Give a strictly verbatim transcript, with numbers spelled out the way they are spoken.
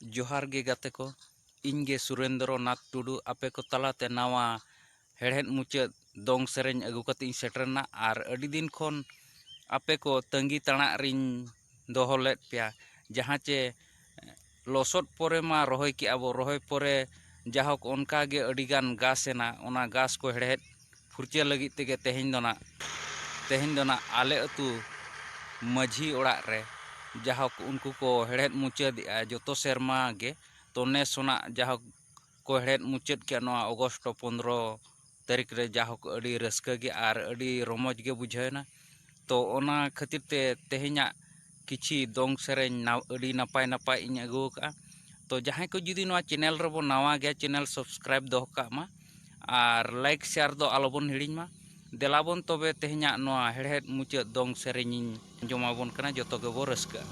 ᱡᱚᱦᱟᱨ ᱜᱮ ᱜᱟᱛᱮ ᱠᱚ, ᱤᱧ ᱜᱮ ᱥᱩᱨᱮᱱᱫᱨᱚ ᱱᱟᱛᱷ ᱴᱩᱰᱩ ᱟᱯᱮ ᱠᱚ ᱛᱟᱞᱟᱛᱮ ᱱᱟᱣᱟ ᱦᱮᱲᱦᱮᱫ ᱢᱩᱪᱟᱹᱫ ᱫᱚᱝ ᱥᱮᱨᱮᱧ ᱟᱹᱜᱩ ᱠᱟᱛᱮ ᱤᱧ ᱥᱮᱴᱮᱨ ᱮᱱᱟ᱾ ᱟᱨ ᱟᱹᱰᱤ ᱫᱤᱱ ᱠᱷᱚᱱ ᱟᱯᱮ ᱠᱚ ᱛᱟᱺᱜᱤ ᱛᱟᱲᱟᱜ ᱨᱤᱧ ᱫᱚᱦᱚ ᱞᱮᱫ ᱯᱮᱭᱟ, ᱡᱟᱦᱟᱸ ᱪᱮ ᱞᱚᱥᱚᱫ ᱯᱚᱨᱮ ᱢᱟ ᱨᱚᱦᱚᱭ ᱠᱮᱜᱼᱟ ᱵᱚ, ᱨᱚᱦᱚᱭ ᱯᱚᱨᱮ ᱡᱟᱦᱳᱠ ᱚᱱᱠᱟ ᱜᱮ ᱟᱹᱰᱤ ᱜᱟᱱ ᱜᱷᱟᱥ ᱮᱱᱟ, ᱚᱱᱟ ᱜᱷᱟᱥ ᱠᱚ ᱦᱮᱲᱦᱮᱫ ᱯᱷᱩᱨᱪᱟᱹ ᱞᱟᱹᱜᱤᱫ ᱛᱮᱜᱮ ᱛᱮᱦᱮᱧ ᱫᱚ ᱱᱟᱜ, ᱛᱮᱦᱮᱧ ᱫᱚ ᱱᱟᱜ ᱟᱞᱮ ᱟᱹᱛᱩ ᱢᱟᱹᱡᱷᱤ ᱚᱲᱟᱜ ᱨᱮ ᱡᱟᱦᱳᱠ ᱩᱱᱠᱩ ᱠᱚ ᱦᱮᱲᱦᱮᱫ ᱢᱩᱪᱟᱹᱫᱮᱜᱼᱟ᱾ ᱡᱚᱛᱚ ᱥᱮᱨᱢᱟ ᱜᱮ, ᱛᱚ ᱱᱮᱥ ᱦᱚᱸ ᱱᱟᱜ ᱡᱟᱦᱳᱠ ᱠᱚ ᱦᱮᱲᱦᱮᱫ ᱢᱩᱪᱟᱹᱫ ᱠᱮᱜᱼᱟ ᱱᱚᱣᱟ ᱚᱜᱚᱥᱴ ᱯᱚᱱᱫᱽᱨᱚ ᱛᱟᱹᱨᱤᱠᱷ ᱨᱮ, ᱡᱟᱦᱳᱠ ᱟᱹᱰᱤ ᱨᱟᱹᱥᱠᱟᱹ ᱜᱮ ᱟᱨ ᱟᱹᱰᱤ ᱨᱚᱢᱚᱡᱽ ᱜᱮ ᱵᱩᱡᱷᱟᱹᱣ ᱮᱱᱟ᱾ ᱛᱚ ᱚᱱᱟ ᱠᱷᱟᱹᱛᱤᱨ ᱛᱮ ᱛᱮᱦᱮᱧᱟᱜ ᱠᱤᱪᱷᱤ ᱫᱚᱝ ᱥᱮᱨᱮᱧ ᱱᱟᱣ-, ᱟᱹᱰᱤ ᱱᱟᱯᱟᱭ ᱱᱟᱯᱟᱭ ᱤᱧ ᱟᱹᱜᱩ ᱟᱠᱟᱫᱼᱟ᱾ ᱛᱚ ᱡᱟᱦᱟᱸᱭ ᱠᱚ ᱡᱩᱫᱤ ᱱᱚᱣᱟ ᱪᱮᱱᱮᱞ ᱨᱮᱵᱚ ᱱᱟᱣᱟ ᱜᱮᱭᱟ, ᱪᱮᱱᱮᱞ ᱥᱟᱵᱥᱠᱨᱟᱭᱤᱵ ᱫᱚᱦᱚ ᱠᱟᱜ ᱢᱟ ᱟᱨ ᱞᱟᱭᱤᱠ ᱥᱮᱭᱟᱨ ᱫᱚ ᱟᱞᱚᱵᱚᱱ ᱦᱤᱲᱤᱧ ᱢᱟ᱾ ᱫᱮᱞᱟ ᱵᱚᱱ ᱛᱚᱵᱮ ᱛᱮᱦᱮᱧᱟᱜ ᱱᱚᱣᱟ ᱦᱮᱲᱦᱮᱫ ᱢᱩᱪᱟᱹᱫ ᱫᱚᱝ ᱥᱮᱨᱮᱧ ᱤᱧ ᱟᱸᱡᱚᱢ ᱟᱵᱚᱱ ᱠᱟᱱᱟ, ᱡᱚᱛᱚ ᱜᱮᱵᱚ ᱨᱟᱹᱥᱠᱟᱹᱜᱼᱟ᱾